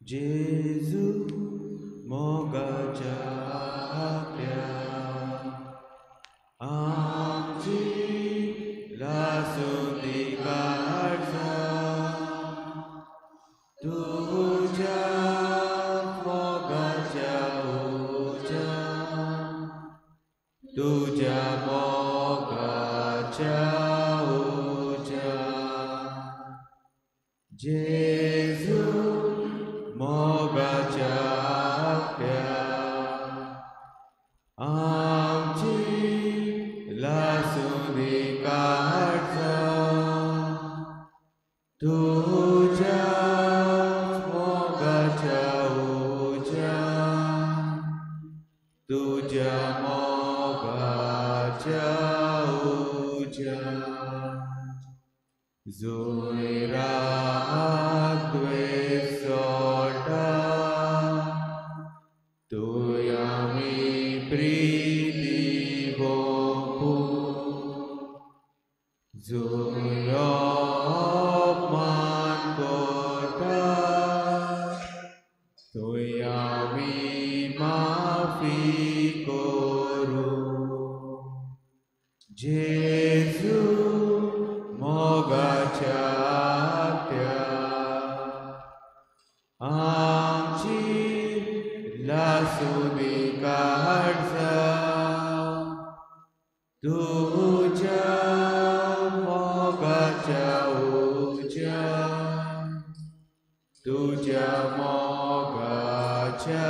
जेजू मोगाच्या आत्या आमची लासूंदी काळजां तुज्या मोगाच्या उज्यान तुज्या मोगाच्या उज्यान जेजू मोगाच्या आत्या आमची लासूंदी काळजां तुज्या मोगाच्या उज्यान तुज्या मोगाच्या उज्यान जुयराक द्वेश सोडटा तूं आमी प्रिती भोगू जुय अपमान करता तूं आमी माफी करूं जेजू मोगाच्या आत्या आमची लासूंदी काळजां तुज्या मोगाच्या उज्यान तुज्या मोगाच्या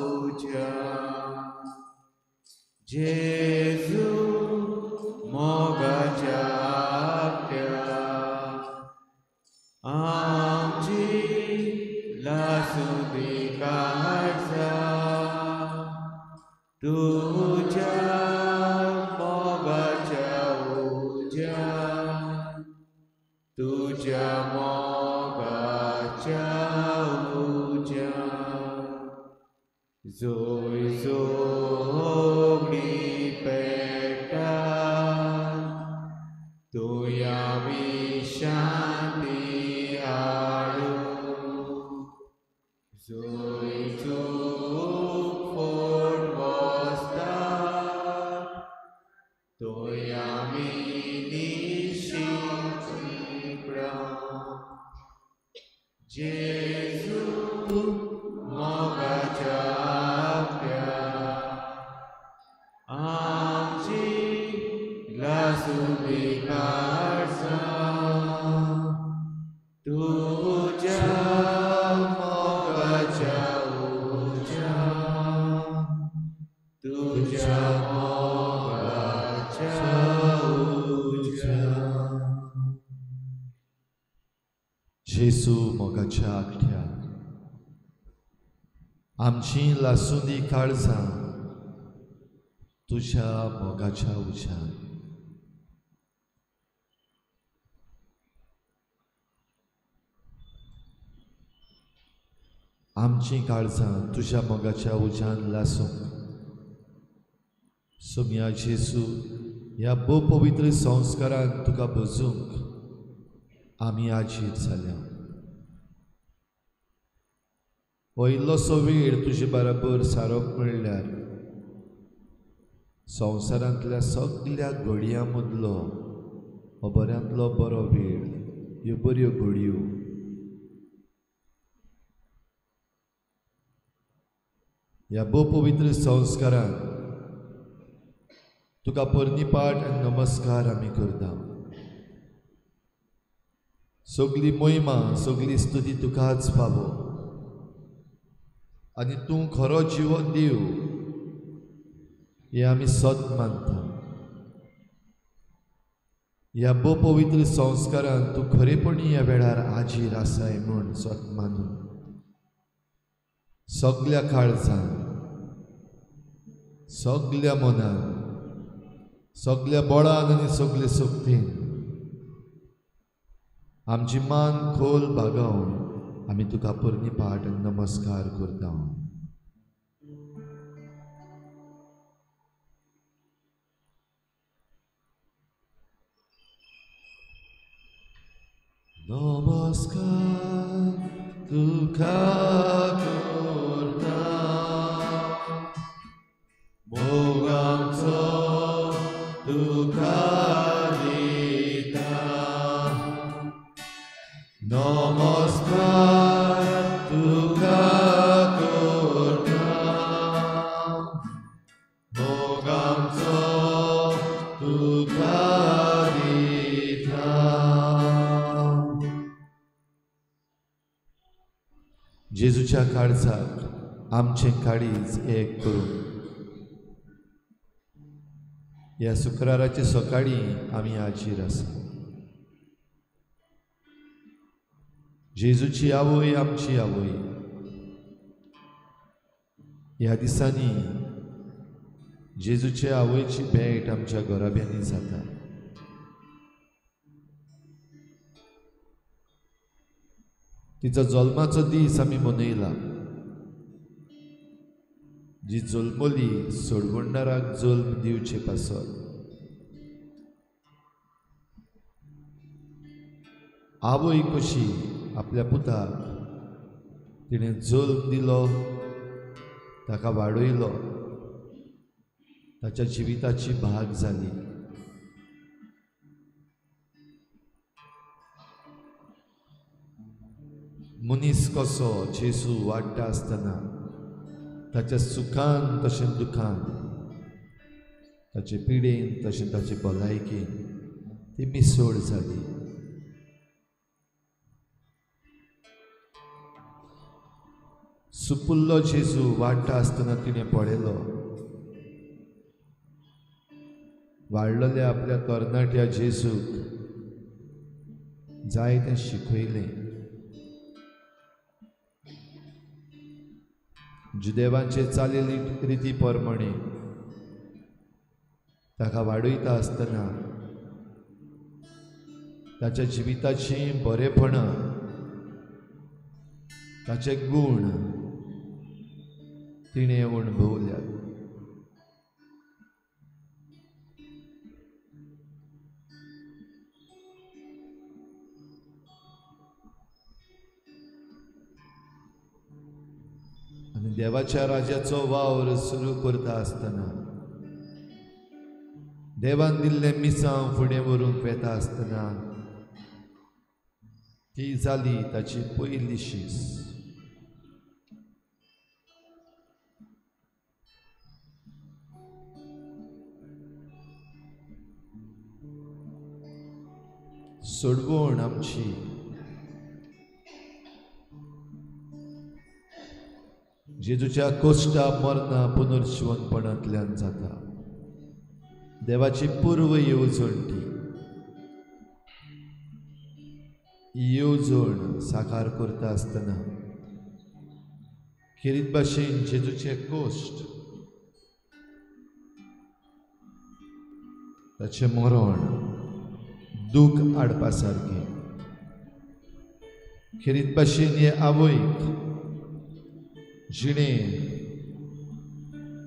उज्यान जेजू मोगाच्या आत्या आमची लासूंदी काळजां तुज्या मोगाच्या उज्यान तुज्या मोगाच्या उज्यान जोय जोगणी पेटा तूं आमी शांती हाडू जोय चूक फोट बसता तूं आमी निशींत जेजू मोगाच्या आत्या आमची लासूंदी काळजां तुज्या मोगाच्या उज्यान तुज्या मोगाच्या उज्यान. जेजू मोगाच्या आख्या आमची लासूंदी काळजां तुज्या मोगाच्या उज्यान. आमची काळजां तुज्या मोगाच्या उज्यान लासूंक सोम्या जेजू ह्या भोव पवित्र संस्कारान तुका भजूंक आमी आजीर जाल्या. हो इल्लोसो वेळ तुजे बराबर सारप म्हणल्यार संवसारांतल्या सगल्या घडयां मदलो हो बऱ्यांतलो बरो वेळ, ह्यो बऱ्यो घडयो. ह्या भोव पवित्र संस्कारान तुका पर्निपाट आनी नमस्कार आमी करता. सगली महिमा सगली स्तुती तुकाच फावो आनी तूं खरो जिवन देव हें आमी सत मानता. ह्या भोव पवित्र संस्कारान तूं खरेपणी ह्या वेळार आजीर आसाय म्हूण सत मानून सगल्या काळजान सगल्या मनान सगल्या बळान आनी सगले शक्तीन आमची मान खोल बागावन आमी तुका पर्निपाट आनी नमस्कार करता. नमस्कार तुका तुका करता, मोग आमचो तुका दिता, नमस्कार तुका करता, मोग आमचो तुका दिता। जेजूच्या काळजाक आमचें काळीज एक करून ह्या शुक्राराचे सकाळीं आमी हाजीर आसा। जेजूची आवय आमची आवय ह्या दिसांनी जेजूचे आवयची भेट आमच्या घराब्यांनी जाता। तिचो जल्माचो दीस आमी मनयला, जी जल्मली सोडवणदाराक जल्म दिवचे पासत। आवय कशी आपल्या पुताक तिणें जल्म दिलो, ताका वाडयलो, ताच्या जिविताची भाग जाली। मनीस कसो जेजू वाडटा आसतना ताच्या सुखान तशें दुखान, ताचे पिडेन तशें ताचे भलायकेन ती मिसळ जाली। सुपुल्लो जेजू वाडटा आसतना तिणें पळयलो, वाडलेल्या आपल्या तरणाट्या जेजूक जाय तें शिकयलें। जुदेवांचे चाली रिती प्रमाणे ताका वाडयता आसतना ताच्या जिविताचीं बरेपणां, ताचे गूण तिणें अणभवल्यात। आनी देवाच्या राज्याचो वावर सुरू करता आसतना, देवान दिल्लें मिसांव फुडें व्हरूंक वेता आसतना ती जाली ताची पयली शीस। सोडवण आमची जेजूच्या कोश्टा मरना पुनर्जिवनपणांतल्यान जाता। देवाची पूर्व येवजण ती, येवजण साकार करता आसतना खेरीत भाशेन जेजूचे कोश्ट, ताचें मरण दूख हाडपा सारकें। खेरीत भाशेन हे आवयक जिणें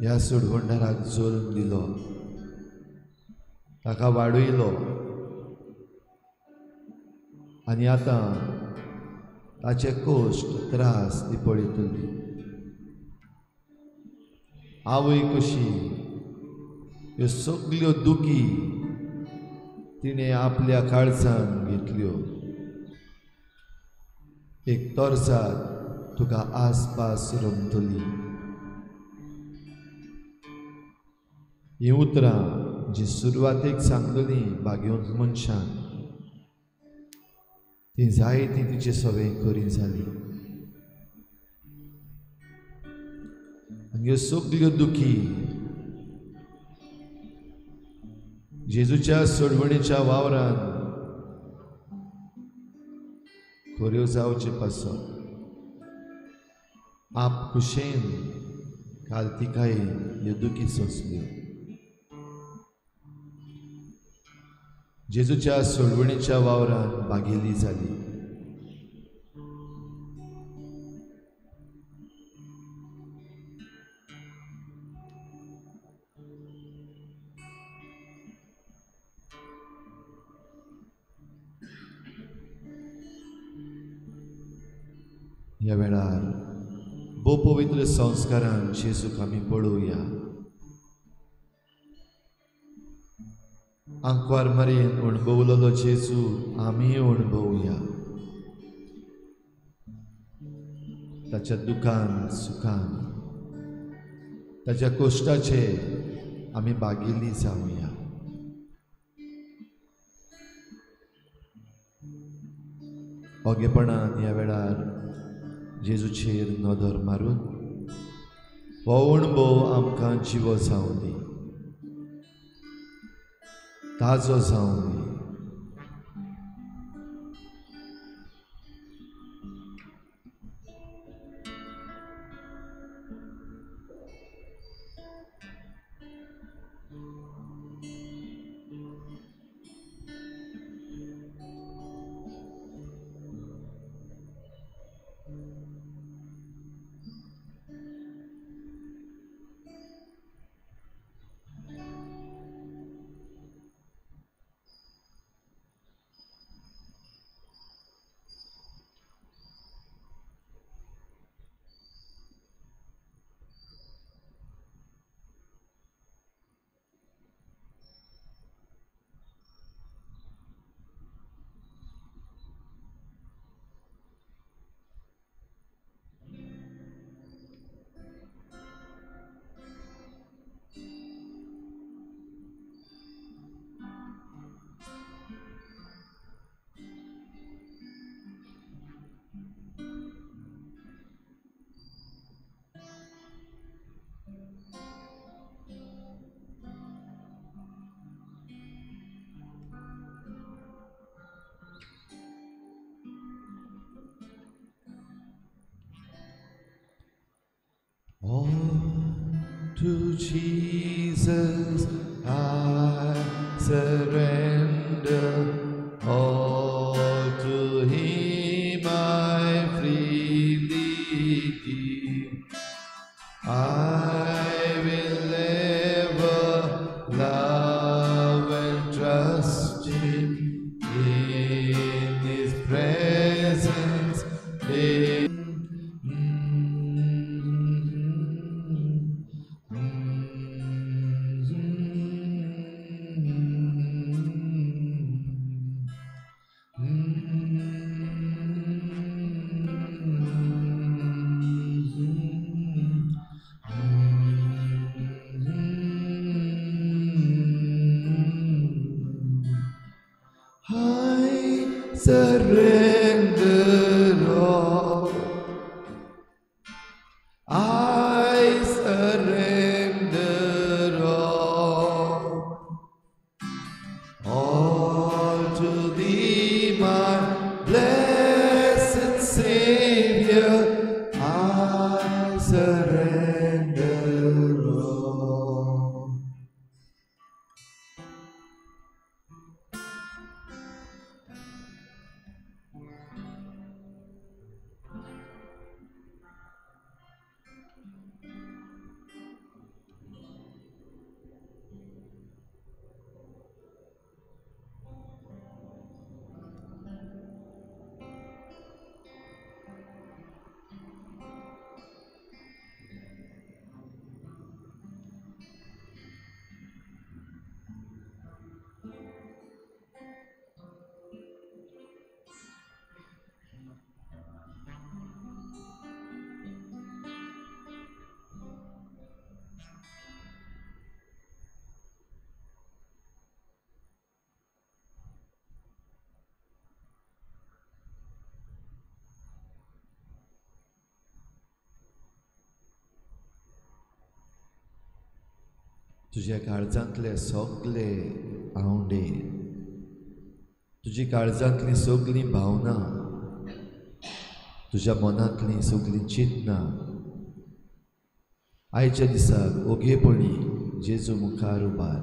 ह्या सोडवणदाराक जल्म दिलो, ताका वाडयलो आनी आतां ताचे कश्ट त्रास ती पळयतली। आवय कशी ह्यो सगल्यो दुखी तिणें आपल्या काळजान घेतल्यो। एक तरसाद तुका आसपास रमतली। हीं उतरां जी सुरवातेक सांगलेली भाग्यवंत मनशान ती जायती तिचे सवय खरी जाली। आनी ह्यो सगल्यो दुखी जेजूच्या सोडवणेच्या वावरान खऱ्यो जावचे पासत आप खुशेन काल तिकाय ह्यो दुखी सोंसल्यो। जेजूच्या सोडवणेच्या वावरान भागेली जाली। ह्या वेळार भोव पवित्र संस्कारान जेजूक आमी पळोवया. आंकवार मारयेन अणभवलेलो जेजू आमी अणभवया. ताच्या दुखान सुखान, ताच्या कश्टाचे आमी बागिल्ली जावया. ओगेपणान ह्या वेळार जेजूचेर नदर मारून हो अणभव आमकां जिवो जावं दी, ताजो जावं दी. All to Jesus I surrender, all to Him I freely give. I will ever love and trust Him in His presence. I surrender all. I surrender all. All to Thee, my blessed Savior, I surrender all. तुज्या काळजांतले सगळे आंवडे, तुजी काळजांतली सगळीं भावनां, तुज्या मनांतलीं सगळीं चिंतनां आयच्या दिसाक ओगेपणी जेजू मुखार उबार.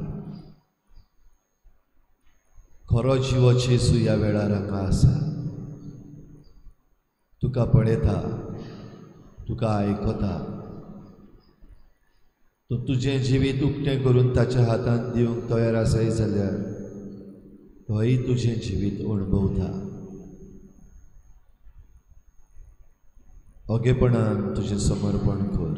खरो जिवो जेजू ह्या वेळार हांगा आसा, तुका पळयता, तुका आयकता. तूं तुजें जिवीत उक्तें करून ताच्या हातांत दिवंक तयार आसाय जाल्यार तोय तुजें जिवीत अणभवता. ओगेपणान तुजें समर्पण कर.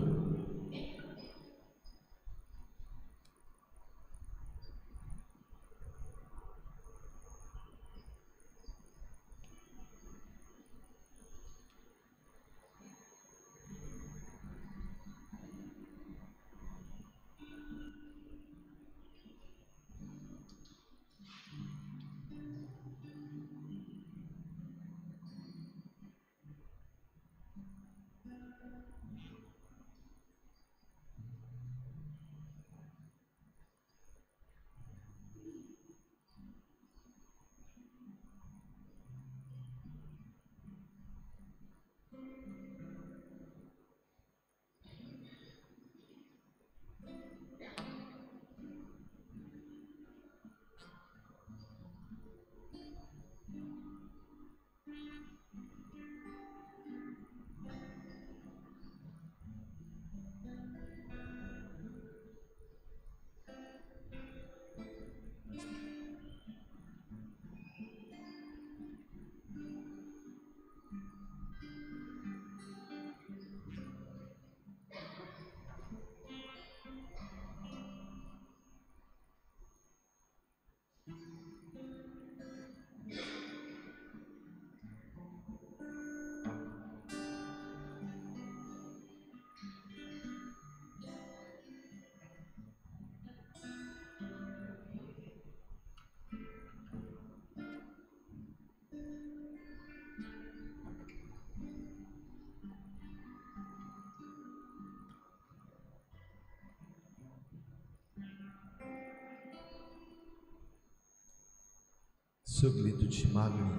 सगली तुजी मागणी,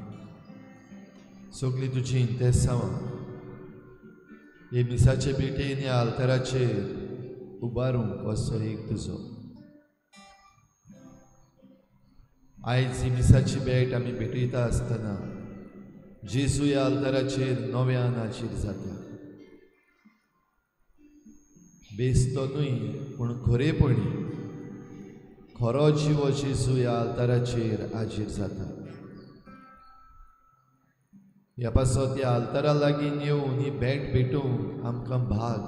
सगली तुजी इंतेसांवां हे मिसाचे भेटेन ह्या आल्ताराचेर उबारूंक असो एक तुजो. आयज ही मिसाची भेट आमी भेटयता आसतना जेजू ह्या आल्ताराचेर नव्यान हाजीर जाता. बेस्तो न्हय पूण खरेपणी खरो जिवो जेजू ह्या आल्ताराचेर हाजीर जाता. ह्या पासत ह्या आल्तारा लागीं येवन ही भेट भेटूंक आमकां भाग.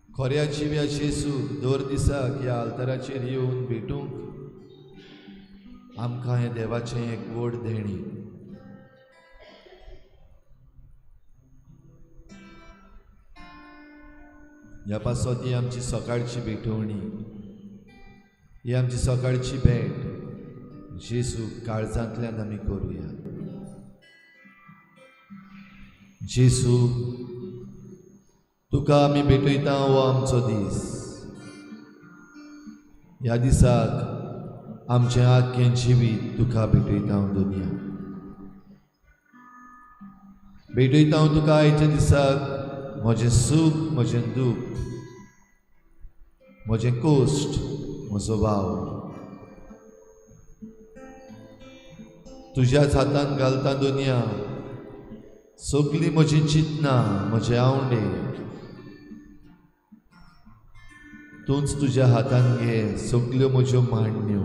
खऱ्या जिव्या जेजू दर दिसाक ह्या आल्ताराचेर येवन भेटूंक आमकां हें देवाचें एक व्हड देणें. ह्या पासत ही आमची सकाळची भेटवणी, ही आमची सकाळची भेट जेजू काळजांतल्यान आमी करुया. जेजू तुका आमी भेटयता हो आमचो दीस. ह्या दिसाक आमचें आख्खें जिवीत तुका भेटयता हांव. दुनिया भेटयता हांव तुका आयच्या दिसाक म्हजें सूख, म्हजें दूख, म्हजें कोश्ट, म्हजो वावर तुज्याच हातान घालता. दुनिया सगळीं म्हजी चिंतनां, म्हजे आवडे तूंच तुज्या हातान घे. सगल्यो म्हज्यो मांडण्यो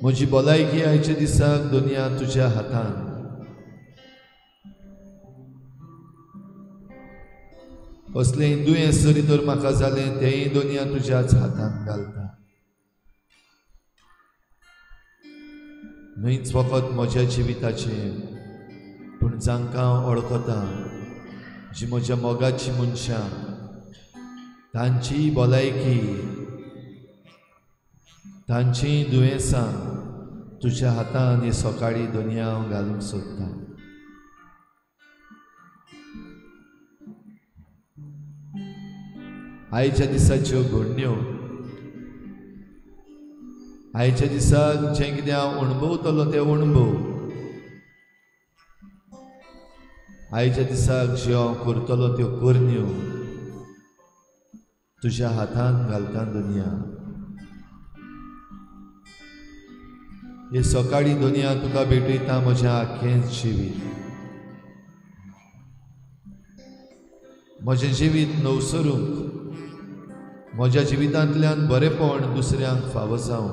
म्हजी भलायकी आयच्या दिसाक दुनिया तुज्या हातान. कसलेंय दुयेंस जरी तर म्हाका जालें तेंय दुनिया तुज्याच हातान घालता. न्हयच फकत म्हज्या जिविताचें पूण जांकां हांव वळखता, जी म्हज्या मोगाची मनशां, तांची भलायकी, तांची दुयेंसां तुज्या हातान हे सकाळी दुनिया हांव घालूंक सोदतां. आयच्या दिसाच्यो घडण्यो, आयच्या दिसाक जें कितें हांव अणभवतलो तें अणभव, आयच्या दिसाक ज्यो हांव करतलो त्यो करण्यो तुज्या हातान घालता दुनिया. हे सकाळी दुनिया तुका भेटयता म्हजें आख्खें जिवीत. म्हजें जिवीत नवसरूंक, म्हज्या जिवितांतल्यान बरेपण दुसऱ्यांक फावो जावं।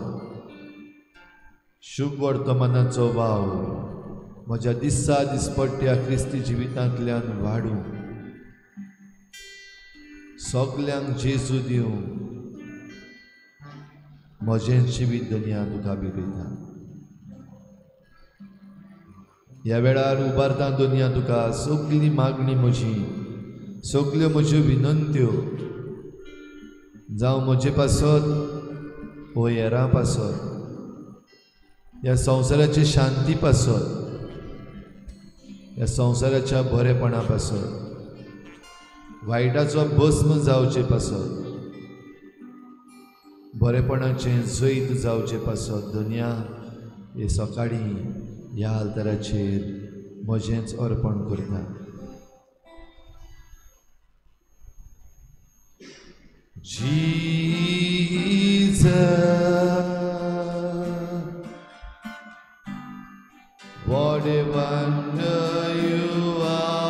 शुभ वर्तमानाचो वावर म्हज्या दिसा दिसपट्ट्या क्रिस्ती जिवितांतल्यान वाडूं। सगल्यांक जेजू दिवं म्हजें जिवीत दुनिया तुका भेटयता। ह्या वेळार उबारता दुनिया तुका सगली मागणी म्हजी, सगल्यो म्हज्यो विनंत्यो, जावं म्हजे पासत वो हेरां पासत, ह्या संवसाराची शांती पासत, ह्या संवसाराच्या बरेपणा पासत, वायटाचो भस्म जावचे पासत, बरेपणाचें जैत जावचे पासत दुनिया हे सकाळीं ह्या आल्ताराचेर म्हजेंच अर्पण करता। Jesus, what a wonder you are.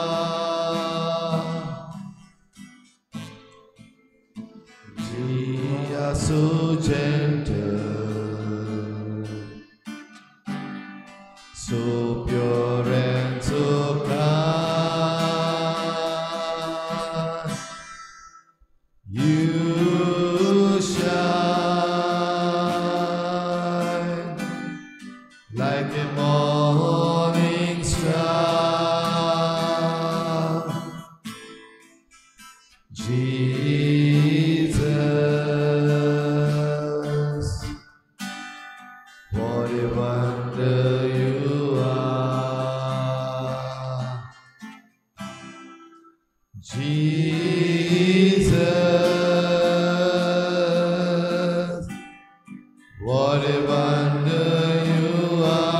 You are so gentle, so pure and so kind. You shine like a morning star. Jesus, what a wonder you are. Jesus, what a wonder you are.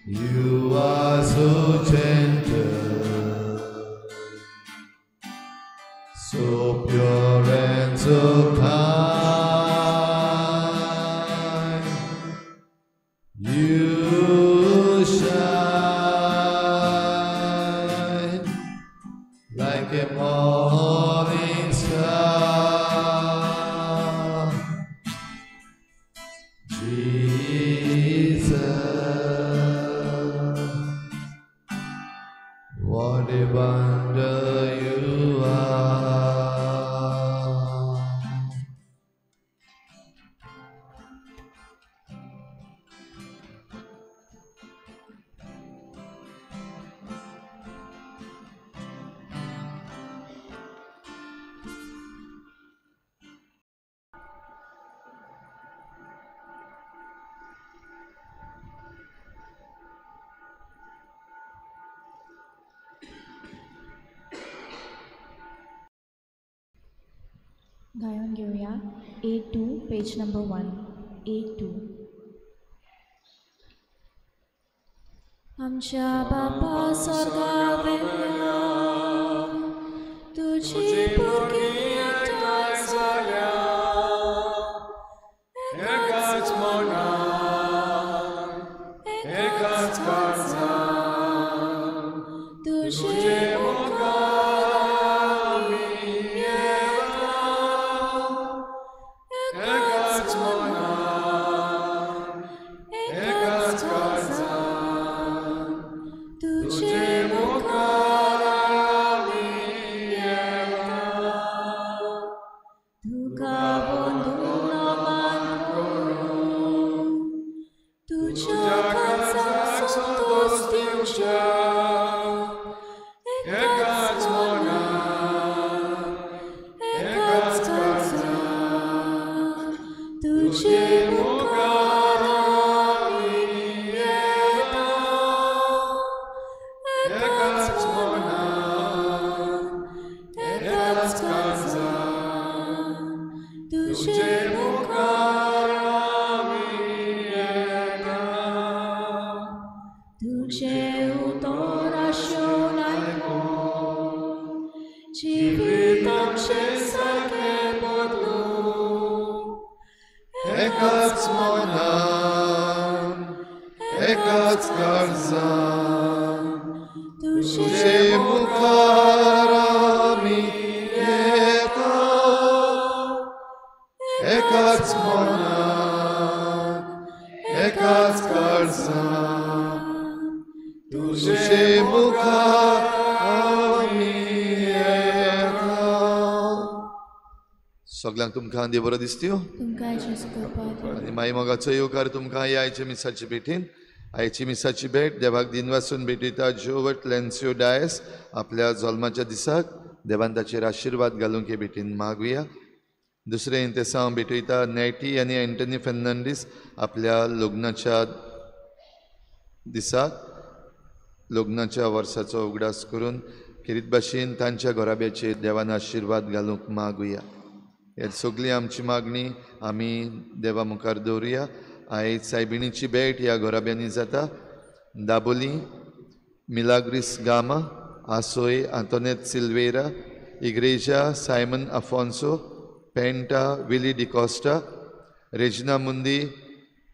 You are so gentle, so pure and so kind. You shine like a morning star. Jesus, what a wonder you are. गायन घेऊया A2 page number 1 A2। आमच्या बापा स्वर्गावेल्या तुजी पुरकी एकठांय जाल्या, एकाच मनान एकाच काळजान तुजे मुखार आमी येता, एकाच मनान एकाच काळजान तुजे मुखार आमी येता। तुका वंदून मान करूं, तुज्या काळजाक संतोष दिवच्या, एकाच मनान एकाच काळजान तुजे मुखार आमी येता, एकाच एकाच मनान मनान एकाच एकाच काळजान तुजे तुजे मुखार आमी येता। तुजे उतर आशेवन आयकून जिवीत आमचें सारकें बदलूं, एकाच मनान एकाच काळजान तुजे तुजे मुखार एकाच मनान एकाच काळजान तुजे मुखार आमी येता. सगल्यांक तुमकां देव बरो दिसत्यो आनी माई मोगाचो येवकार तुमकां ह्या आयच्या मिसाचे भेटीन. आयची मिसाची भेट देवाक दिनवासून भेटयता जोवर्ट लेन्सियो डायस आपल्या जल्माच्या दिसाक देवान ताचेर आशिर्वाद घालूंक हे भेटीन मागुया. दुसरें इंतेसांव भेटयता नेटी आनी एंटनी फेर्नांडीस आपल्या लग्नाच्या दिसाक लग्नाच्या वर्साचो उगडास करून खेरीत भाशेन तांच्या घराब्याचेर देवान आशिर्वाद घालूंक मागुया. हे सगळी आमची मागणी आमी देवा मुखार दवरुया. आयज सायबिणीची भेट ह्या घराब्यांनी जाता. Dabolim, Milagres Gama, Asoi Antoinette Silveira, Igreja Simon Afonso, Penta Willie D'Costa, Regina Mundi,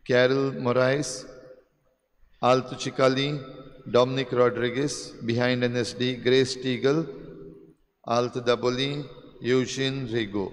Carol Morais, Alto Chicalim, Dominic Rodrigues, behind N S D, Grace Teagle, Alt Dabolim, Eugene Rego.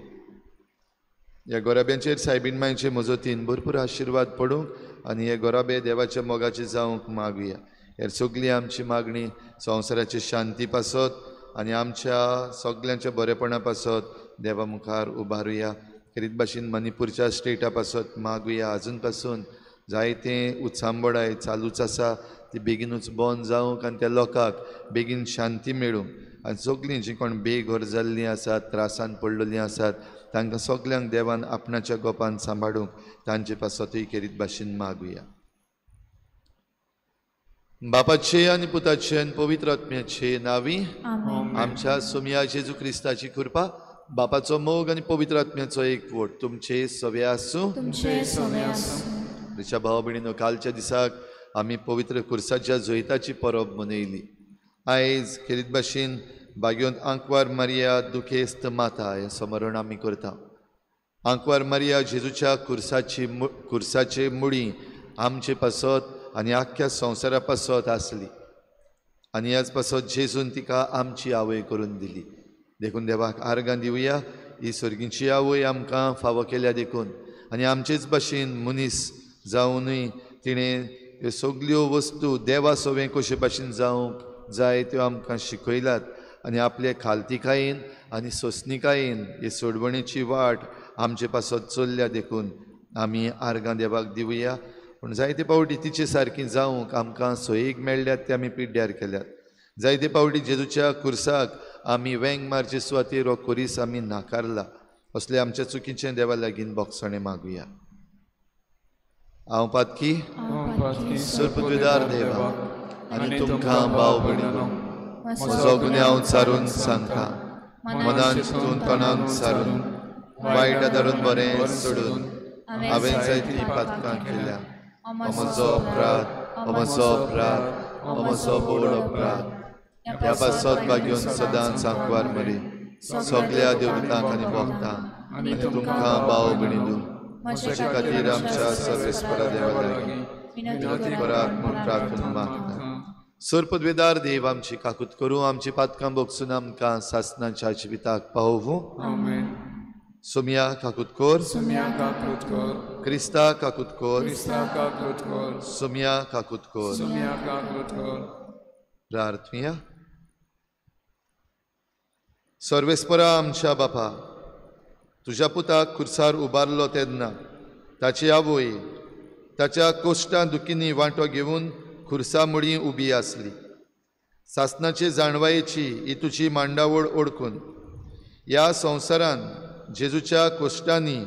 ह्या गोराब्यांचेर सायबीण मांयचे मजतीन भरपूर आशिर्वाद पडूंक आनी हे गोराबे देवाच्या मोगाचे जावंक मागुया. हे सगळी आमची मागणी संवसाराची शांती पासत आनी आमच्या सगल्यांच्या बरेपणा पासत देवा मुखार उबारुया. खेरीत भाशेन मणिपूरच्या स्टेटा पासत मागुया. आजून पासून जायते उचांबळाय चालूच आसा ती बेगीनूच बंद जावंक आनी त्या लोकांक बेगीन शांती मेळूंक आनी सगळीं जीं कोण बेघर जाल्लीं आसात, त्रासान पडलेलीं आसात तांकां सगल्यांक देवान आपणाच्या गोपान सांबाळूंक तांचे पासतूय खेरीत भाशेन मागुया. बापाचे आनी पुताचे आनी पवित्र आत्म्याचे नांवी आमच्या सोमया जेजू क्रिस्ताची कृपा, बापाचो मोग आनी पवित्र आत्म्याचो एकवट तुमचे सवे आसूं. रिच्या भाव भयणीनो, कालच्या दिसाक आमी पवित्र कुर्साच्या जैताची परब मनयली. आयज खेरीत भाशेन बाग्योंत आंकवार मारिया दुखेस्त माता हें स्मरण आमी करता. आंकवार मारिया जेजूच्या कुर्साचे मुळी आमचे पासत आनी आख्ख्या संवसारा पासत आसली आनी ह्याच पासत जेजून तिका आमची आवय करून दिली. देखून देवाक आर्गां दिवया. ही सर्गीची आवय आमकां फावो केल्या देखून आनी आमचेच भाशेन मनीस जावनूय तिणें ह्यो सगल्यो वस्तू देवा सवें कशे भाशेन जावंक जाय त्यो आमकां शिकयल्यात आनी आपले खालतिकायेन आनी सोंसणिकायेन हे सोडवणेची वाट आमचे पासत चल्ल्या देखून आमी आर्गां देवाक दिवया. पूण जायते पावटी तिचे सारकी जावंक आमकां सोयीक मेळ्ळ्यात ते आमी पिड्ड्यार केल्यात. जायते पावटी जेजूच्या कुर्साक आमी वेंग मारचे सुवातेर हो खुरीस आमी नाकारला. असले आमच्या चुकीचें देवा लागीं बोगसणें मागुया. हांव पातकी सर्पद्विदार देवा आनी तुमकां भाव भयणीनो म्हजो गुन्यांव सारून सांगता, मनान चिंतून तणान सारून वायट धरून बरें सोडून हांवें जायतीं पातकां केल्या. म्हजो अपराध, म्हजो अपराध, म्हजो व्हड अपराध. ह्या पासत भाग्योन सदांच आंकवार मरी सगल्या देवतांक आनी भक्तांक आनी तुमकां भाव भयणीनो म्हजे खातीर आमच्या सर्वेस्परा देवा लागीं विनंती करात म्हूण प्रार्थना मागता. सर्पद्वेदार देव आमची काकूत करूं, आमची पातकां भोगसून आमकां सासनाच्या जिविताक पावोवूं. सोमिया काकूत कर, क्रिस्ता काकूत कर, सोमिया काकूत कर. प्रार्थुया. सर्वेस्परा आमच्या बापा, तुज्या पुताक खुर्सार उबारलो तेन्ना ताची आवय ताच्या कोश्टां दुखींनी वांटो घेवन खुर्सा मुळी उबी आसली. सासनाचे जाणवायेची ही तुजी मांडावळ ओळखून ह्या संवसारान जेजूच्या कोश्टांनी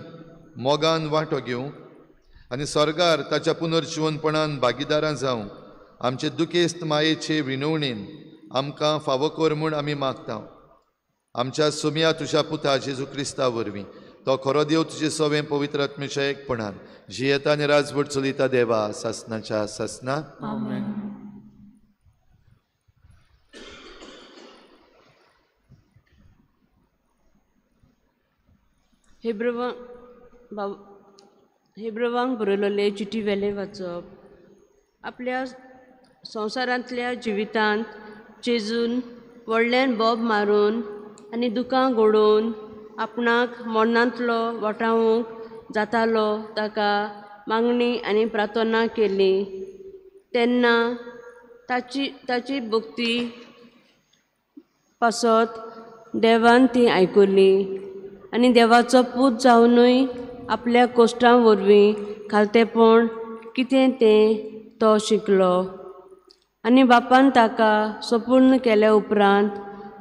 मोगान वांटो घेवंक आनी स्वर्गार ताच्या पुनर्जिवनपणान भागीदारां जावंक आमचे दुखेस्त मायेचे विनवणेन आमकां फावो कर म्हूण आमी मागता. आमच्या सोमया तुज्या पुता जेजू क्रिस्ता वरवीं तो खरो देव तुजे सवें पवित्र आत्म्याच्या एकपणान जियेता आनी राजवट चलयता देवा सासनाच्या सासना. हेब्रवांक बरयलेले चिटी वेलें वाचप. आपल्या संवसारांतल्या जिवितांत जेजून व्हडल्यान बोब मारून आनी दुकां घडोवन आपणाक मरणांतलो वाटावंक जातालो ताका मागणी आनी प्रार्थना केली तेन्ना ताची ताची भक्ती पासत देवान ती आयकुली आनी देवाचो पूत जावनूय आपल्या कोश्टां वरवीं खालतेपण कितें तें तो शिकलो आनी बापान ताका सपूर्ण केल्या उपरांत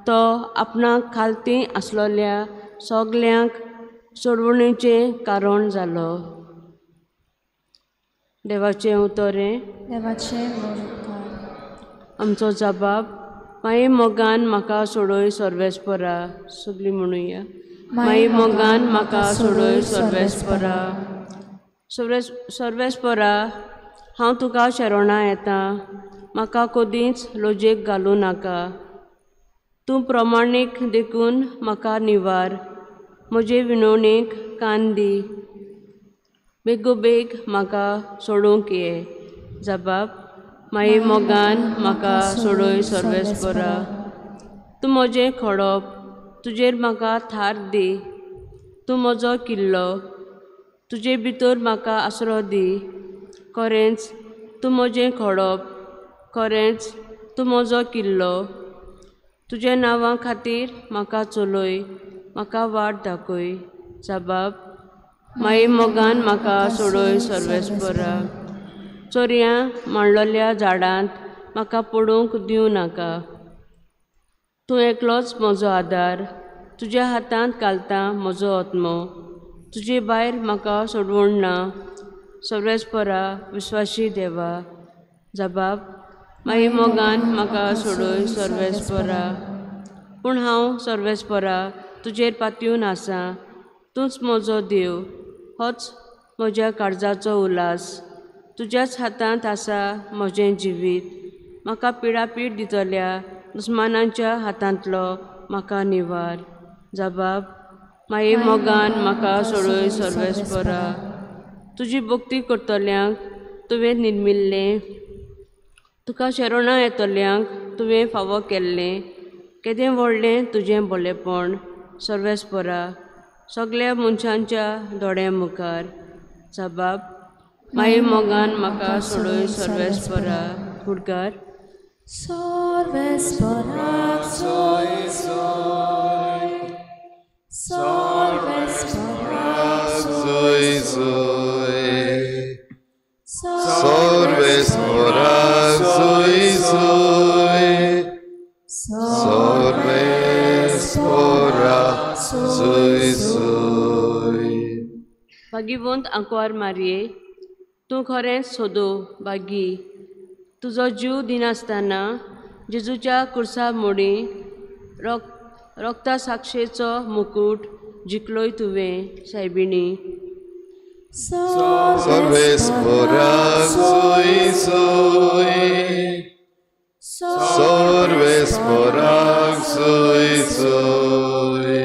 तो आपणाक खालती आसलोल्या सगल्यांक सोडवणेचें कारण जालो. देवाचें उतरें. देवाचें व्हड उपकार. आमचो जबाब माई मोगान म्हाका सोडय सर्वेस्परा. सगळीं म्हणुया. माई मोगान म्हाका सोडय सर्वेस्परा. सर्वेस्परा हांव तुका शरणां येता, म्हाका कदींच लजेक घालूं नाका. तूं प्रमाणीक देखून म्हाका निवार, म्हजे विनवणेक कान दी. बेगोबेग म्हाका सोडूंक ये. जबाब माई मोगान म्हाका सोडय सर्वेस्परा. तूं म्हजें खडप, तुजेर म्हाका थार दी. तूं म्हजो किल्लो, तुजे भितर म्हाका आसरो दी. खरेंच तूं म्हजें खडप, खरेंच तूं म्हजो किल्लो. तुज्या नांवा खातीर म्हाका चलय, म्हाका वाट दाखय. जबाब माई मोगान म्हाका सोडय सर्वेस्परा. चोरयां मांडलेल्या झाडांत म्हाका पडूंक दिवं नाका. तूं एकलोच म्हजो आदार, तुज्या हातांत घालता म्हजो आत्मो. तुजे भायर म्हाका सोडवण ना. सर्वेस्परा विस्वाशी देवा. जबाब माई मोगान म्हाका सोडय सर्वेस्परा. पूण हांव सर्वेस्परा तुजेर पातयेवन आसा. तूंच म्हजो देव, होच म्हज्या काळजाचो उल्हास. तुज्याच हातांत आसा म्हजें जिवीत. म्हाका पिडापीड दितल्या दुस्मानांच्या हातांतलो म्हाका निवार. जबाब माई मोगान म्हाका सोडय सर्वेस्परा. तुजी भक्ती करतल्यांक तुवें निर्मिल्लें, तुका शरणां येतल्यांक तुवें फावो केल्लें. केदें व्हडलें तुजें भलेपण सर्वेस्परा, सगल्या मनशांच्या दोळ्यां मुखार. जबाब माई मोगान म्हाका सोडय सर्वेस्परा. फुडकार. सर्वेस्पराक सोय सोय, सर्वेस्पराक सोय सोय, सर्वेस्पराक सोय सोय, सर्वेस्पराक सोय सोय. भागीवंत आंकवार मारये, तूं खरेंच सोदो बागी. तुजो जीव दिनासतना जेजूच्या कुर्सा मोडी रोगता साक्षेचो मुकूट जिखलोय तुवें सायबिणी. सर्वेस्पराक सोय सोय, सर्वेस्पराक सोय सोय,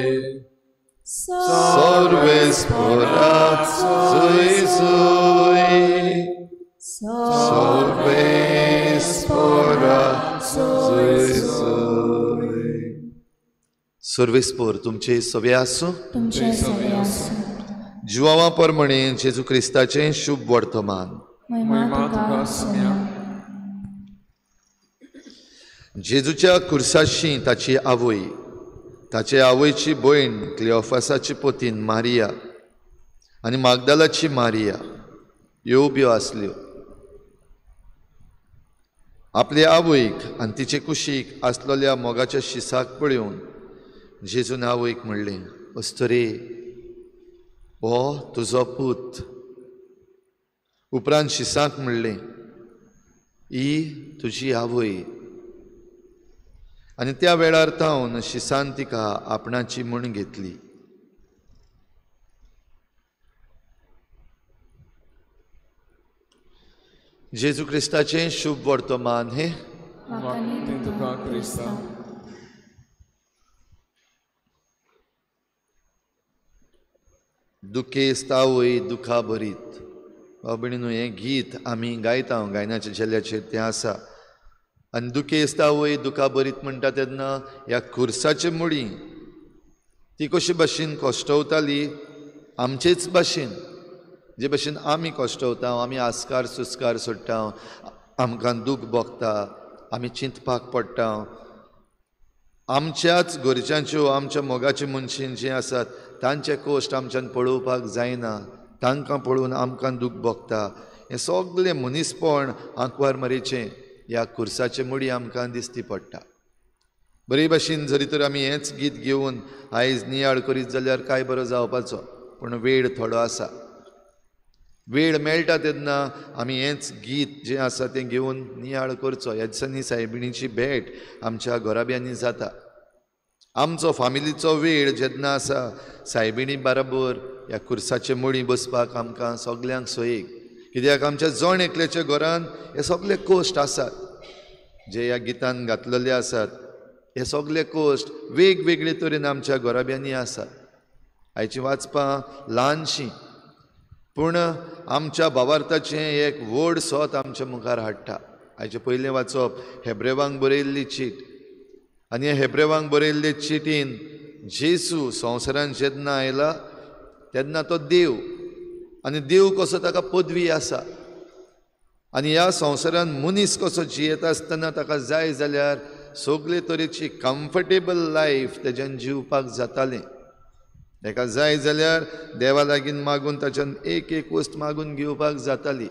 सर्वेस्पराक सोय सोय, सर्वेस्पराक सोय सोय. सर्वेस्पर तुमचे सवे आसूं. तुमचे सवे आसूं. जुवावा परमणे जेजू क्रिस्ताचें शुभ वर्तमान. महिमा तुका सोम्या. जेजूच्या कुर्साशी ताची आवय, ताचे आवयची भयण क्लिओफासाची पोतीन मारिया आनी मागदालाची मारिया ह्यो उब्यो आसल्यो. आपले आवयक आनी तिचे कुशीक आसलेल्या मोगाच्या शिसाक पळोवन जेजून आवयक म्हणलें, अस्तुरे, हो तुजो पूत. उपरांत शिसाक म्हणलें, ही तुजी आवय. आनी त्या वेळार तावन शिसान तिका आपणाची म्हूण घेतली. जेजू क्रिस्ताचें शुभ वर्तमान हें. दुखेस्त आवय दुखा भरीत. भाव भयणीनो, हें गीत आमी गायता, गायनाच्या झेल्याचेर तें आसा. आनी दुखेस्त आवय दुखा भरीत म्हणटा तेन्ना ह्या खुर्साचे मुळी ती कशे भाशेन कश्टवताली, आमचेच भाशेन. जे भशेन आमी कश्टवता, आमी आस्कार सुस्कार सोडटा, आमकां दूख भोगता, आमी चिंतपाक पडटा. आमच्याच घरच्यांच्यो, आमच्या मोगाचे मनशां जीं आसात तांचे कश्ट आमच्यान पळोवपाक जायना, तांकां पळोवन आमकां दूख भोगता. हें सगळें मनीसपण आंकवार मारयेचें ह्या खुर्साचे मुडी आमकां दिसती पडटा. बरे भाशेन जरी तर आमी हेंच गीत घेवन आयज नियाळ करीत जाल्यार काय बरो जावपाचो, पूण वेळ थोडो आसा. वेळ मेळटा तेन्ना आमी हेंच गीत जें आसा तें घेवन नियाळ करचो. ह्या दिसांनी सायबिणीची भेट आमच्या घराब्यांनी जाता. आमचो फामिलीचो वेळ जेन्ना आसा सायबिणी बराबर ह्या खुर्साचे मुडी बसपाक आमकां सगल्यांक सोयीक, कित्याक आमच्या जण एकल्याच्या घरान हे सगळे कश्ट आसात जे ह्या गितान घातलेले आसात. हे सगळे कश्ट वेगवेगळे तरेन आमच्या घराब्यांनी आसात. आयची वाचपां ल्हानशीं, पूण आमच्या भावार्थाचें एक व्हड सत आमच्या मुखार हाडटा. आयचें पयलें वाचप हेब्रेवांक बरयल्ली चीट, आनी ह्या हेब्रेवांक बरयल्ले चिटीन जेजू संवसारान जेन्ना आयला तेन्ना तो देव, आनी देव कसो ताका पदवी आसा, आनी ह्या संवसारान मनीस कसो जियेता आसतना ताका जाय जाल्यार सगळे तरेची कम्फर्टेबल लायफ तेज्यान जिवपाक जातालें. ताका जाय जाल्यार देवा लागीं मागून ताच्यान एक एक वस्त मागून घेवपाक जाताली.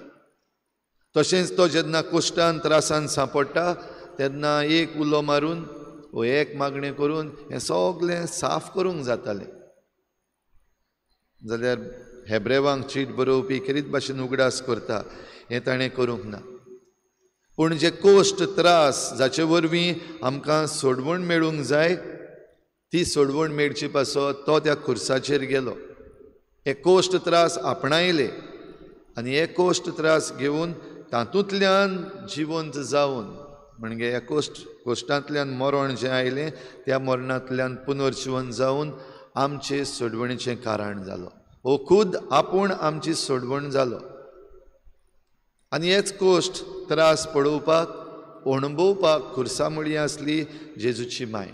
तशेंच तो जेन्ना कश्टान त्रासान सांपडटा तेन्ना एक उलो मारून वो एक मागणें करून हें सगळें साफ करूंक जातालें. जाल्यार हेब्रेवांक चीट बरोवपी खेरीत भाशेन उगडास करता हें ताणें करूंक ना. पूण जे कश्ट त्रास जाचे वरवीं आमकां सोडवण मेळूंक जाय ती सोडवण मेळची पासत तो त्या खुर्साचेर गेलो. हे कश्ट त्रास आपणायले आनी हे कश्ट त्रास घेवन तातूंतल्यान जिवंत जावन, म्हणजे ह्या कश्टांतल्यान मरण जें आयलें त्या मरणांतल्यान पुनर्जिवन जावन आमचे सोडवणीचें कारण जालो. हो खूद आपूण आमची सोडवण जालो. आनी हेच कश्ट त्रास पळोवपाक अणभवपाक खुर्सा मुळी आसली जेजूची माय.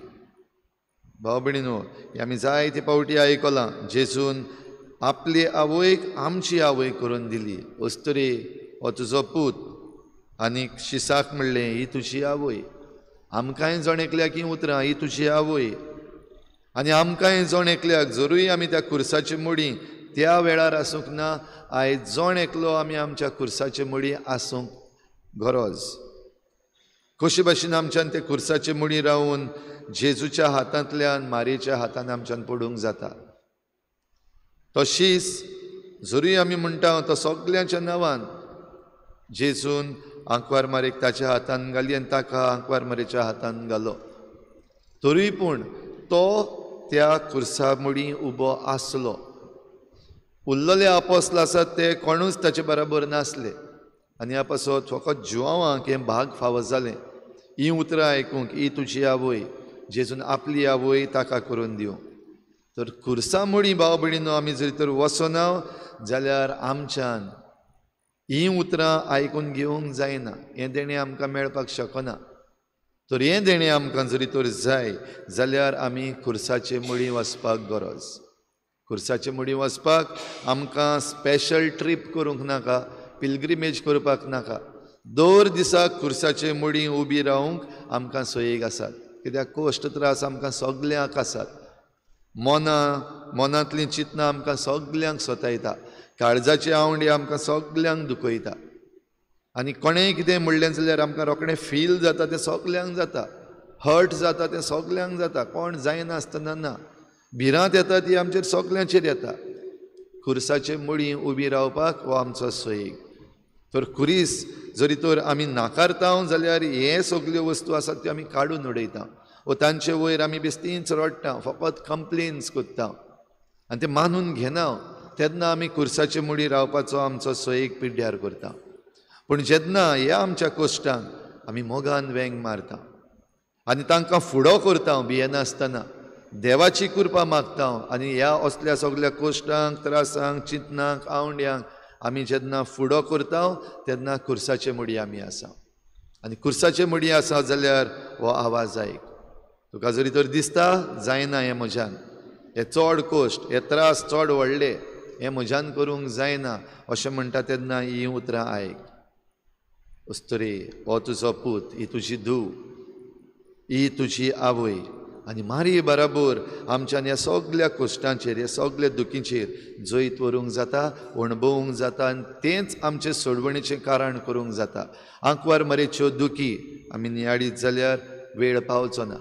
भाव भयणीनो, हें आमी जायते फावटी आयकलां, जेजून आपली आवयक आमची आवय करून दिली. अस्तुरी हो तुजो पूत, आनी शिसाक म्हणलें ही तुजी आवय. आमकांय जण एकल्याक ही उतरां, ही तुजी आवय. आनी आमकांय जण एकल्याक जरूय आमी त्या खुर्साचे मुडी त्या वेळार आसूंक ना, आयज जण एकलो आमी आमच्या खुर्साचे मुडी आसूंक गरज. कशे भाशेन आमच्यान ते खुर्साचे मुडी रावन जेजूच्या हातांतल्यान मारयेच्या हातान आमच्यान पडूंक जाता. तशीच जरूय आमी म्हणटा तो सगल्यांच्या नांवान जेजून आंकवार मारयेक ताच्या हातान घाली आनी ताका आंकवार मारयेच्या हातान घालो, तरूय पूण तो त्या खुर्सा मुडी उबो आसलो. उरलेले आपोसल आसात ते कोणूच ताचे बराबर नासले, आनी ह्या पासत फकत जुवांवांक हें भाग फावो जालें ही उतरां आयकूंक, ही तुजी आवय. जेजून आपली आवय ताका करून दिवं. तर खुर्सा मुडी भाव भयणीनो आमी जरी तर वचना जाल्यार आमच्यान हीं उतरां आयकून घेवंक जायना, हें देणें आमकां मेळपाक शकना. तर हें देणें आमकां जरी तर जाय जाल्यार आमी खुर्साचे मुडी वचपाक गरज. खुर्साचे मुडी वचपाक आमकां स्पेशल ट्रीप करूंक नाका, पिलग्रिमेज करपाक नाका. दर दिसा खुर्साचे मुडी उबी रावंक आमकां सोयीक आसात, कित्याक कश्ट त्रास आमकां सगल्यांक आसात. मनांतलीं चिंतनां आमकां सगल्यांक सतायता, काळजाची आवंडी आमकां सगल्यांक दुखयता. आनी कोणेंय कितें म्हणलें जाल्यार आमकां रोखडें फील जाता, तें सगल्यांक जाता. हर्ट जाता तें सगल्यांक जाता, कोण जायनासतना ना. भिरांत येता ती आमचेर सगल्यांचेर येता. खुर्साचे मुडी उबी रावपाक हो आमचो सोयीक. तर खुरीस जरी तर आमी नाकारता जाल्यार हे सगल्यो वस्तू आसात त्यो आमी काडून उडयता वो तांचे वयर आमी बेस्तींच रडटा, फकत कंप्लेन्स करता आनी ते मानून घेना. तेन्ना आमी खुर्साचे मुडी रावपाचो आमचो सोयीक पिड्ड्यार करता. पूण जेन्ना ह्या आमच्या कश्टांक आमी मोगान वेंग मारता आनी तांकां फुडो करता भियेनासतना, देवाची कृपा मागता आनी ह्या असल्या सगल्या कश्टांक त्रासांक चिंतनांक आवंड्यांक आमी जेन्ना फुडो करता तेन्ना खुर्साचे मुडी आमी आसा. आनी खुर्साचे मुडी आसा जाल्यार हो आवाज आयक. तुका जरी तर दिसता जायना हें म्हज्यान, हे चड कश्ट, हे त्रास चड व्हडले, हें म्हज्यान करूंक जायना अशें म्हणटा तेन्ना हीं उतरां आयक. अस्तुरे, हो तुजो पूत, ही तुजी धूव, ही तुजी आवय. आनी मारये बराबर आमच्यान ह्या सगल्या कश्टांचेर, ह्या सगल्या दुखीचेर जैत व्हरूंक जाता, अणभवूंक जाता आनी तेंच आमचें सोडवणेचें कारण करूंक जाता. आंकवार मारयेच्यो दुखी आमी नियाळीत जाल्यार वेळ पावचो ना,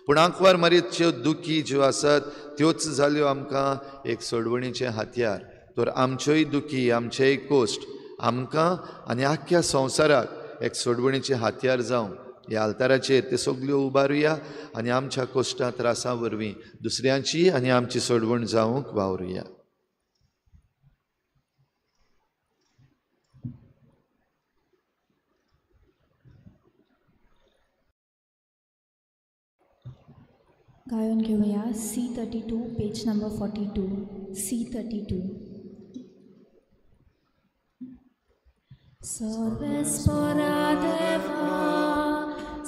पूण आंकवार मारयेच्यो दुखी ज्यो आसात त्योच जाल्यो आमकां एक सोडवणेचें हत्यार. तर आमच्योय दुखी, आमचेय कश्ट आमकां आनी आख्ख्या संवसाराक एक सोडवणेचें हत्यार जावं ह्या आल्ताराचेर ते सगल्यो उबारुया आनी आमच्या कश्टां त्रासां वरवीं दुसऱ्यांची आनी आमची सोडवण जावंक वावरुया. गायन घेवया C32 page number 42. C32. सर्वेस्परा देवा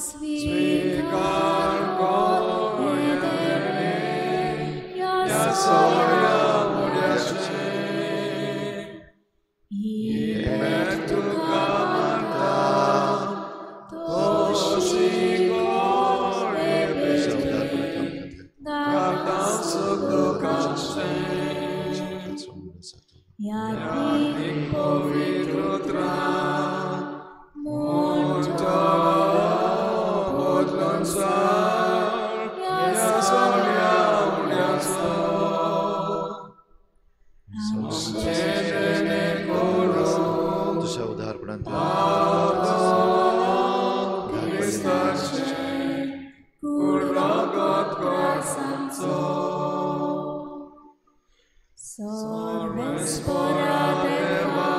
स्वीकार कर देणे ह्या सोऱ्या मुड्याचें ही भेट तुका मानता तशी गोडे भेटी घालता सुख दुखांचें यात्मीक पवित्र उतरां म्हणटा बदलून सार ह्या सोऱ्या उड्याचो आमचें देणें करूं तुज्या उदारपणान क्रिस्ताचें कूड रगत ग्रासांचो. सर्वेस्परा देवा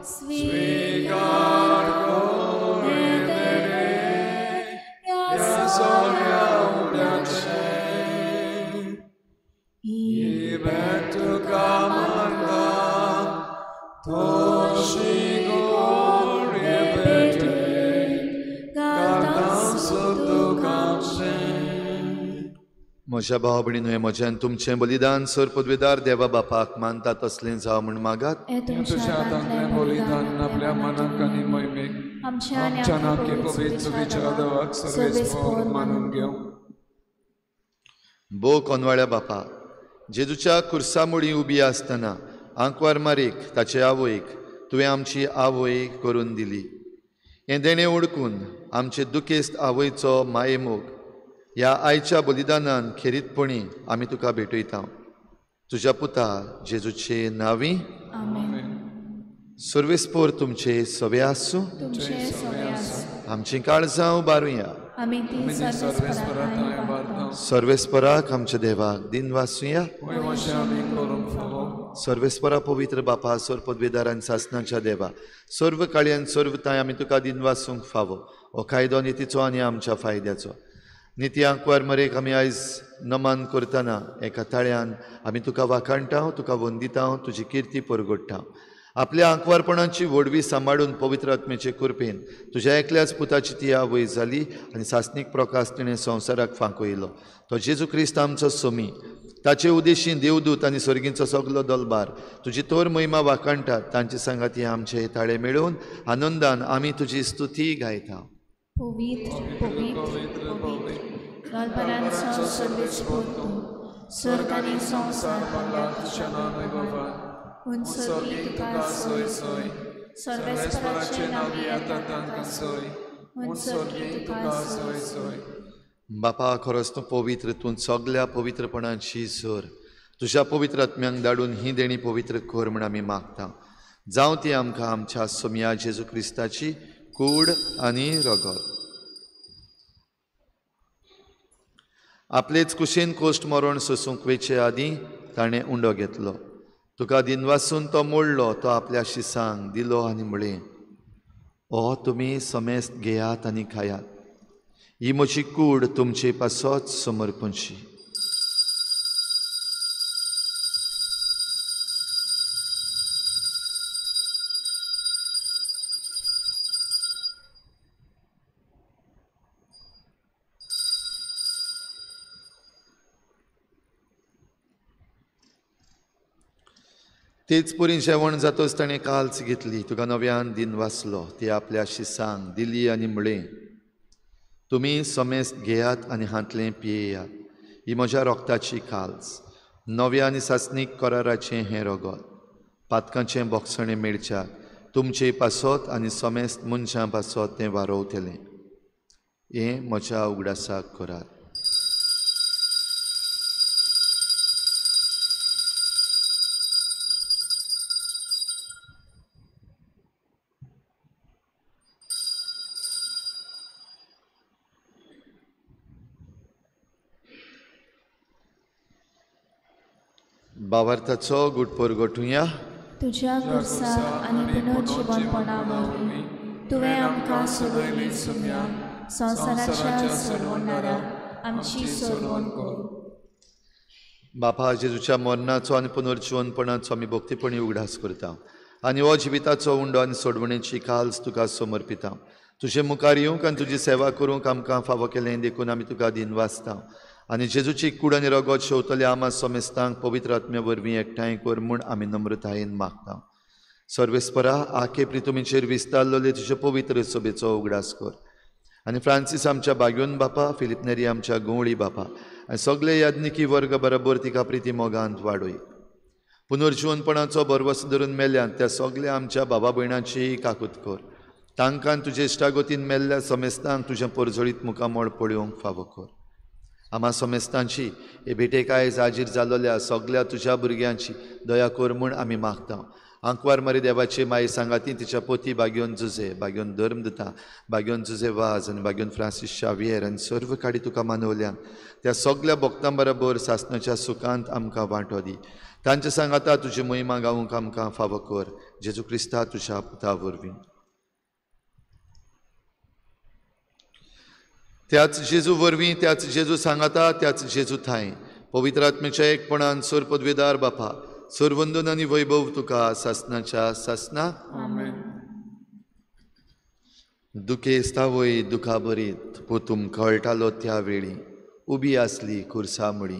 स्वीकार कर देणे ह्या सोऱ्या उड्याचें ही भेट तुका मानता तशी गोडे भेटी घालता सुख दुखांचें. म्हज्या भाव भयणीनो, हें म्हजें आनी तुमचें बलिदान सर पदवेदार देवा बापाक मानता तसलें जावं म्हूण मागात. हें तुज्या हातांतलें बलिदान आपल्या मनाक आनी मोहिमेक आमच्या आमच्या नाके पवित्र विचार देवाक सर्वेस्पर मानून घेवं. भो कोनवाळ्या बापा, जेजूच्या कुर्सा मुळी उबी आसतना आंकवार मारीक ताचे आवयक तुवें आमची आवय करून दिली. हें देणें ओडकून आमचे दुखेस्त आवयचो मायेमोग ह्या आयच्या बलिदानान खेरीतपणी आमी तुका भेटयता. तुज्या पुता जेजूचे नांवी आमेन. सर्वेस्पोर तुमचे सवे आसूं. तुमचे सवे आसूं. आमचीं काळजां उबारुया. आमी ती सर्वेस्परा सर्वेस्परा थंय उबारता. सर्वेस्पराक आमच्या देवाक दिन वासूया. होय अशें आमी करूंक फावो. सर्वेस्परा पवित्र बापा, सर्व पदवेदार आनी सासणाच्या देवा, सर्व काळयान सर्व तांय आमी तुका दिन वासूंक फावो. हो कायदो नितीचो आनी आमच्या फायद्याचो. निती आंकवार मरेक आमी आयज नमन करतना एका ताळ्यान आमी तुका वाखाणटा, तुका वंदिता, तुजी किर्ती परगडटा. आपल्या आंकवारपणाची व्हडवी सांबाळून पवित्र आत्म्याचे कृपेन तुज्या एकल्याच पुताची ती आवय जाली आनी सासणीक प्रकाश तिणें संवसाराक फांकयलो. तो जेजू क्रिस्त आमचो सोमी. ताचे उदेशी देवदूत आनी सर्गींचो सगलो दलबार तुजी तोर महिमा वाखाणटात. तांचे सांगाती आमचे ताळे मेळोवन आनंदान आमी तुजी स्तुती गायता. पवित्र पवित्र पवित्र दलबरांचो सर्वेस्पर तूं, स्वर्ग आनी संवसार भरला तुज्या नांवान उंचोगी तुका सोय सोय सर्वेस्पराचे नांव येता तांकां सोय उंचोगी तुका सोय सोय. बापा, खरोच तूं पवित्र, तूं सगल्या पवित्रपणाची सर. तुज्या पवित्र आत्म्यांक धाडून ही देणी पवित्र कर म्हूण आमी मागता. जावं ती आमकां आमच्या सोमया जेजू क्रिस्ताची कूड आनी रगत. आपलेच कुशीन कोश्ट मरण सोसूंक वेचे आदीं ताणें उंडो घेतलो. तुका दिनवासून तो मोडलो, तो आपल्या शिसांक दिलो आनी म्हळें, ओ तुमी समेस्त घेयात आनी खायात, ही म्हजी कूड तुमचे पासत समर्पणशी. तेच परी जेवण जातच ताणें काल्स घेतली, तुका नव्यान दिन वाचलो, ती आपल्या शिसांक दिली आनी म्हळें, तुमी समेस्त घेयात आनी हांतलें पियेयात, ही म्हज्या रोगताची काल्स, नव्या आनी सासणीक कराराचें हें रगत, पातकांचें बोगसणें मेळच्याक तुमचे पासत आनी समेस्त मनशां पासत तें वारोवतलें. हें म्हज्या उगडासाक करात. बावार्थाचो गुटपोर गोठुया. तुज्या खुर्साक आनी पुनर्जिवनपणा वरवीं तुवें आमकां सोडयली सुम्या, संवसाराच्या सोडवणारा आमची सोडवण कर. बापा, जेजूच्या मरणाचो आनी पुनर्जिवनपणाचो आमी भक्तीपणी उगडास करता आनी हो जिविताचो उंडो आनी सोडवणेची काल्स तुका समर्पिता. तुजे मुखार येवंक आनी तुजी सेवा करूंक आमकां फावो केलें देखून आमी तुका दिनवासता आनी जेजूची कूड आनी रगत शेवतल्या आमा समेस्तांक पवित्र आत्म्या वरवीं एकठांय कर म्हूण आमी नम्रतायेन मागता. सर्वेस्परा, आखे प्रितुमीचेर विस्तारलेले तुजे पवित्र सभेचो उगडास कर आनी फ्रांसीस आमच्या बाग्योन बापा, फिलीप नेरी आमच्या गंवळी बापा आनी सगळे याज्ञिकी वर्ग बरोबर तिका प्रिती मोगांत वाडय. पुनर्जिवनपणाचो भरवस धरून मेल्यान त्या सगळ्या आमच्या बाबा भयणाची काकूत कर. तांकां तुजे इश्टागतीन मेल्ल्या समेस्तांक तुजें परजळीत मुखामळ पळोवंक फावो कर. आमा समेस्तांची हे भेटेक आयज हाजीर जालोल्या सगळ्या तुज्या भुरग्यांची दया कर म्हूण आमी मागता. आंकवार मारी देवाची माई सांगाती तिच्या पोती बाग्योन जुजे, बाग्योन धर्म दिता, बाग्योन जुजे वाज आनी बाग्योन फ्रांसीस शावियर आनी सर्व काडी तुका मानवल्यान त्या सगळ्या भक्तां बरोबर सासणाच्या सुखांत आमकां वांटो दी. तांच्या सांगाता तुजी महिमा गावूंक आमकां फावो कर, जेजू क्रिस्ता तुज्या पुता वरवीं. त्याच जेजू वरवीं, त्याच जेजू सांगाता, त्याच जेजू थांय पवित्र आत्म्याच्या एकपणान सोर पदवेदार बापा, सोरवंदन आनी वैभव तुका सासणाच्या सासना. दुखेस्तावय दुखा बरीत पोतूम कळटालो त्या वेळी उबी आसली खुर्सा मुडी.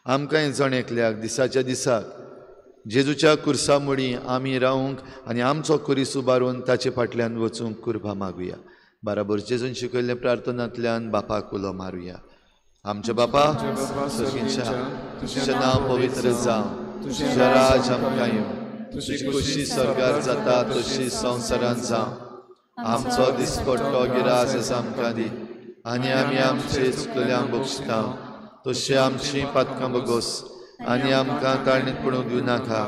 आमकांय जण एकल्याक दिसाच्या दिसाक जेजूच्या खुर्सा मुडी आमी रावूंक आनी आमचो खुरीस उबारून ताचे फाटल्यान वचूंक कुर्बा मागुया. बराबर जेजून शिकयल्ल्या प्रार्थनांतल्यान बापाक उलो मारुया. आमच्या बापा सर्गीच्या, तुजें नांव पवित्र जावं, तुजें राज आमकां येवं, तुजी खोशी स्वर्गार जाता तशी संवसारांत जावं. आमचो दिसपट्टो गिरास आमकां दी आनी आमी आमचे चुकल्यांक बक्षिता तशी आमची पातकां बगोस आनी आमकां ताळणीत पडूंक दिवं नाका,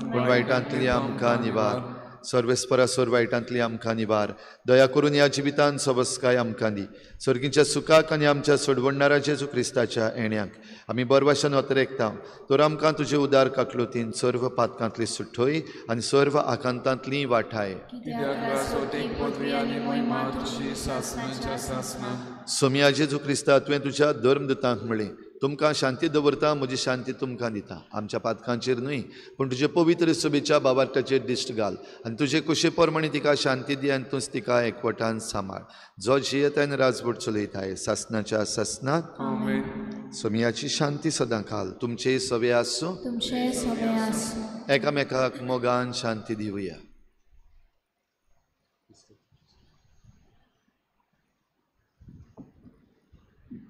पूण वायटांतली आमकां निवार. सर्वेस्परा सोर वायटांतली आमकां निवार. दया करून ह्या जिवितान सबस्काय आमकां दी. सर्गीच्या सुखाक आनी आमच्या सोडवणणारा जेजू क्रिस्ताच्या येण्याक आमी बरवाशान अतरेकता. तर आमकां तुजे उदार काकलुतीन सर्व पातकांतली सुठोय आनी सर्व आकांतांतली वाठाय. सोमया जेजू क्रिस्ता, तुवें तुज्या धर्मदूतांक म्हळें, तुमकां शांती दवरता, म्हजी शांती तुमकां दिता. आमच्या पातकांचेर न्हय पूण तुजे पवित्र सभेच्या बाबार्थाचेर दिश्ट घाल आनी तुजे कुशे प्रमाणे तिका शांती दी आनी तूंच तिका एकवटान सांबाळ, जो जियेता आनी राजवट चलयताय सासणाच्या सासनाक. सोमयाची शांती सदां काल तुमचे सवे आसूं, तुमचे सवे आसूं. एकामेकाक मोगान शांती दिवया.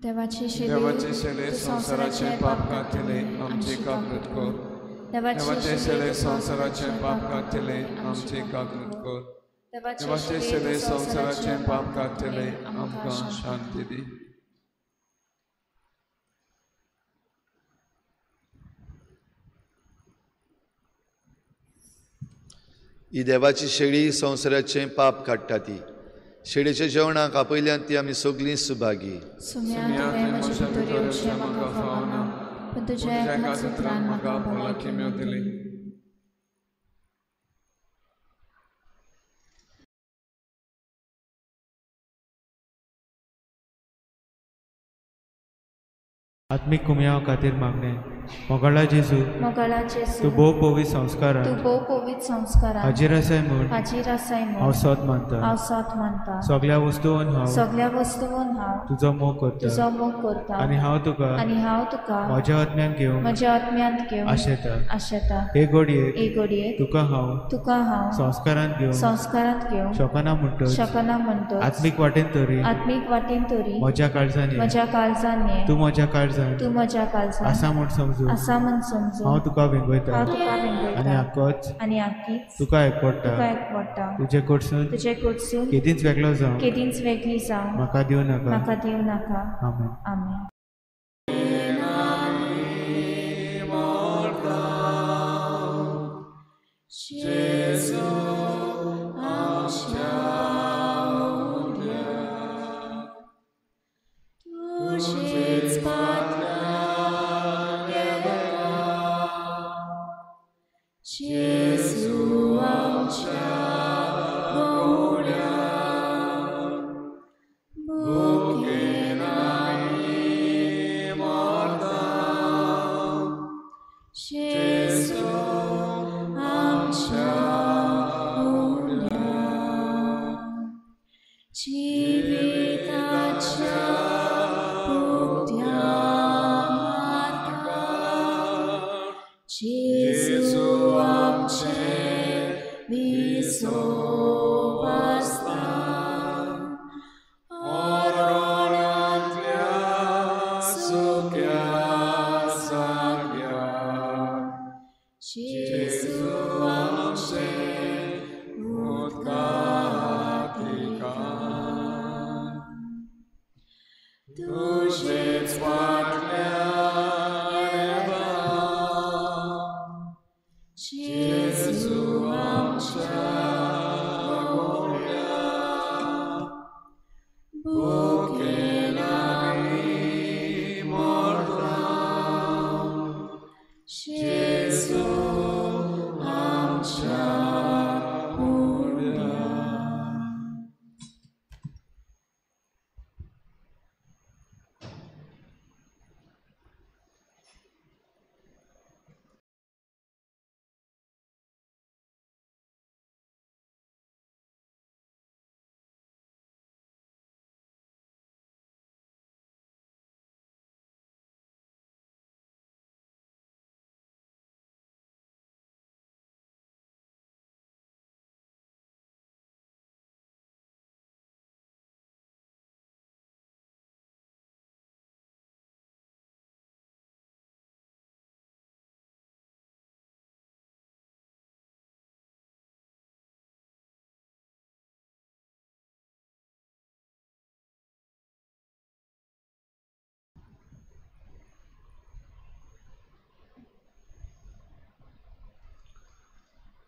देवाचे शेले संवसाराचे पाप काडटले आमची काकूत कर. देवाचे शेले संवसाराचे पाप काडटले आमची काकूत कर. देवाचे शेले संवसाराचे पाप काडटले आमकां शांती दी. ही देवाची शेळी संवसाराचें पाप काडटा. ती शेळीच्या जेवणाक आपयल्यान ती आमी सगळीं सुभागी. आत्मीक कुमयाव खातीर मागणें. मोगाळा जेजू, मोगाळा जेजू, तूं भोव पवित्र संस्कारान, तूं भोव पवित्र संस्कारान हाजीर आसाय म्हूण, हाजीर आसाय म्हूण हांव सत मानता, हांव सत मानता. सगळ्या वस्तून हांव, सगळ्या वस्तून हांव तुजो मोग करता, तुजो मोग करता. आनी हांव तुका, आनी हांव तुका म्हज्या आत्म्यांत घेवंक, म्हज्या आत्म्यांत घेवंक आशेता, आशेता. हे घडयेक, हे घडयेक तुका हांव, तुका हांव संस्कारांत घेवंक, संस्कारांत घेवंक शकना म्हणटच, शकना म्हणटच, आत्मीक वाटेन तरी, आत्मीक वाटेन तरी म्हज्या काळजान, म्हज्या काळजान ये, तूं म्हज्या काळजान, तूं म्हज्या काळजान आसा म्हूण समजून, आसा म्हूण समजून हांव तुका वेंगयता, हांव तुका वेंगयता. आनी आकोच, आनी आकीच तुका एकवडटा, तुका एकवडटा. तुजे कडसून, तुजे कडसून केदींच वेगळो जावं, केदींच वेगळी जावं म्हाका दिवं नाका, म्हाका दिवं नाका. आमेन. आमेन.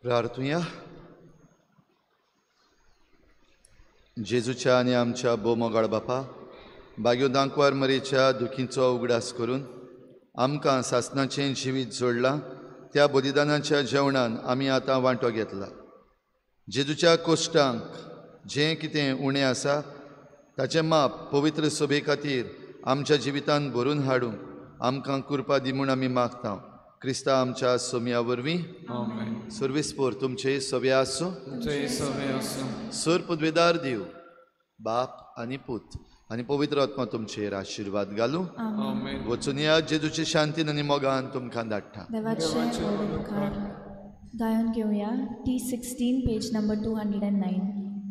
प्रार्थुया. जेजूच्या आनी आमच्या भोव मोगाळ बापा, बाग्यो दांकवार मरेच्या दुखीचो उगडास करून आमकां सासणाचें जिवीत जोडलां त्या बलिदानाच्या जेवणान आमी आतां वांटो घेतला. जेजूच्या कोश्टांक जें कितें उणें आसा ताचें माप पवित्र सभे खातीर आमच्या जिवितान भरून हाडूंक आमकां कृपा दी म्हूण आमी मागता. क्रिस्ता आमच्या सोम्या वरवीं. सर्वेस्पोर तुमचे सवे आसूं. सर पदवेदार देव बाप आनी पूत आनी पवित्र आत्मा तुमचेर आशिर्वाद घालूं. वचून या जेजूचे शांतीन आनी मोगान तुमकां धाडटा. गायन घेवया T16 page number 209.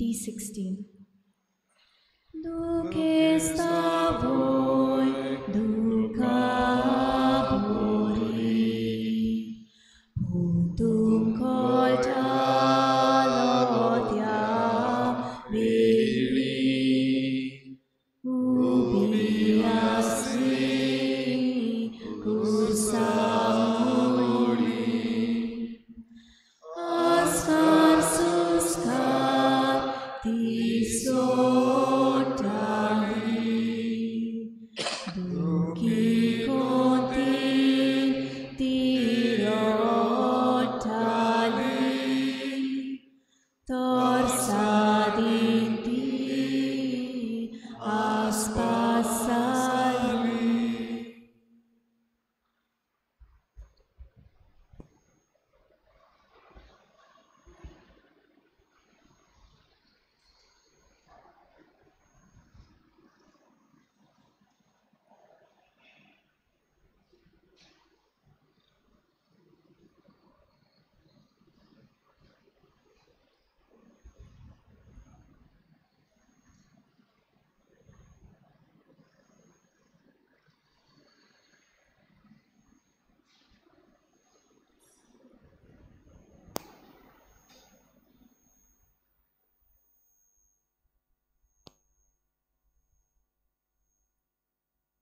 T16. दुखेस्ता भोय दुखा भोरी पुतू